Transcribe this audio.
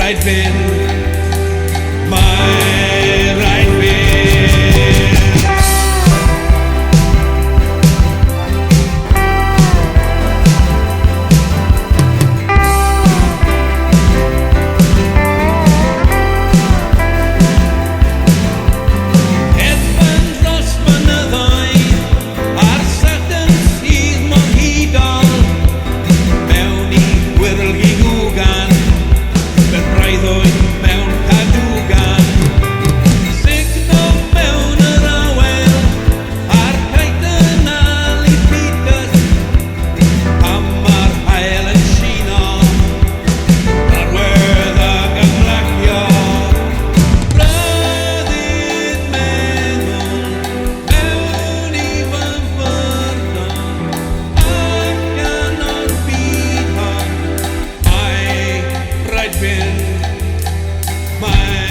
Rhaid fynd, mae rhaid fynd. Hedfan dros mynyddoedd a'r Sadwrn sydd mor hudol, mewn i gwyrl gwgan, mewn breuddwyd, mewn cadwgan. Sugno mewn yr awel a'r kite yn Peters, pan mae'r haul yn shino arwydd ag ymlacio. Rhyddid meddwl mewn i fyfyrdod allan o'r byd hon. Mae rhaid fynd, mae